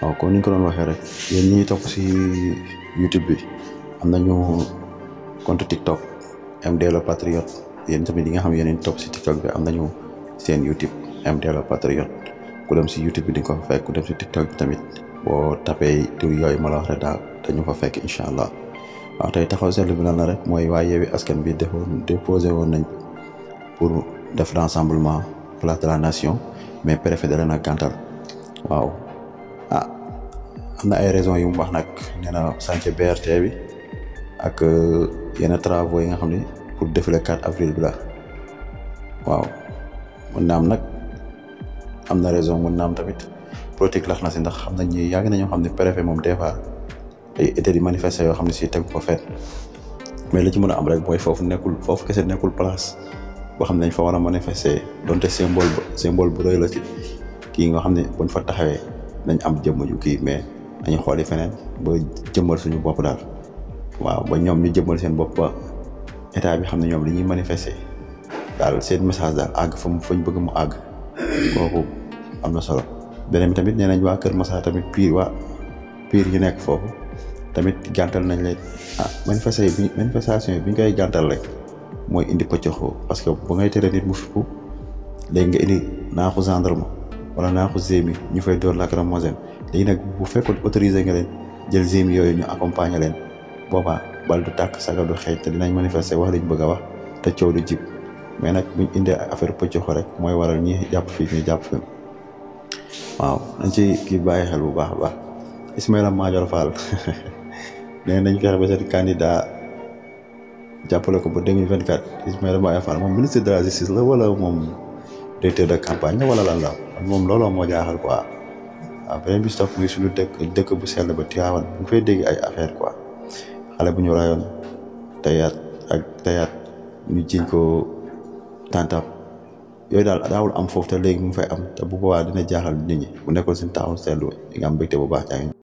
waaw comme ni ñu ko doon waxee rek yéen ñi topp si YouTube bi am nañu compte TikTok MD Le Patriote yéen tamit yi nga xam yéen topp si TikTok bi am nañu seen YouTube MD Le Patriote ku dem si YouTube bi di nga ko fa fekk ku dem si TikTok bi tamit boo tapee tur yooyu ma la wax rek daal dañu fa fekk incha allah. waaw tey taxaw seetlu bi lan la rek mooy waa Yewwi Askan bi déposé woon nañ pour def rassemblement place de la nation mais préfet da leen a gàntal waaw. am na ay raisons yu mu wax nag nee na chantier BRT bi ak yenn travaux yi nga xam ne pour défilé 4 avril bi la waaw mën na am nag am na raison mën na am tamit politique lax na si ndax xam nañ ni yàgg nañoo xam ne préfet moom des fois ay été di manifester yoo xam ne si tegu ko fenn mais li ci mën a am rek mooy foofu kese nekkul place boo xam ne dañ fa war a manifester donte symbole bu rëy la ci kii nga xam ne buñ fa taxawee nañ am jëmm ju kii mais dañu xooli feneen ba jëmmal suñu bopp daal waaw ba ñoom ñu jëmmal seen bopp ba état bi xam ne ñoom li ñuy manifester daal seen message daal àgg fañ bëgg mu àgg kooku am na solo. beneen bi tamit nee nañ waa Kër Massar tamit Pire yu nekk foofu tamit gàntal nañ leen manifestation yi bi ñu koy gàntal rek mooy indi pëccoxoo parce que ba ngay tere nit mu fippu léegi nga indi naaxu gendarme wala naaxu GMI ñu fay door lacrymogène léegi nag bu fekkoon autorisé nga leen jël GMI yooyu ñu accompagner leen boobaa bal du tàkk saga du xeeñ te dinañ manifester wax liñ bëgg a wax te coow du jib mais nag buñ indee affaire pëccoxoo rek mooy waral ñi jàpp fii ñi jàpp fi waaw nañ ci kii bàyyi xel bu baax a baax. Ismaïla Madior Fall nee nañ fexe ba seen candidat jàppale ko ba 2024 Ismaïla Madior Fall moom ministre de la justice la wala moom directeur de campagne la wala lan la moom looloo moo jaaxal quoi. waaw beneen bi stop muy suñu dëkk bu sell ba Tivaouane bu ñu fay dégg ay affaire quoi xale bu ñu rayoon tayaat ñu jiñ ko tantam yooyu daal daawul am foofu te léegi mu fay am te bu boobaa dina jaaxal nit ñi bu nekkoon suñu taxaw seetlu nga am mbégte bu baax jaa ngi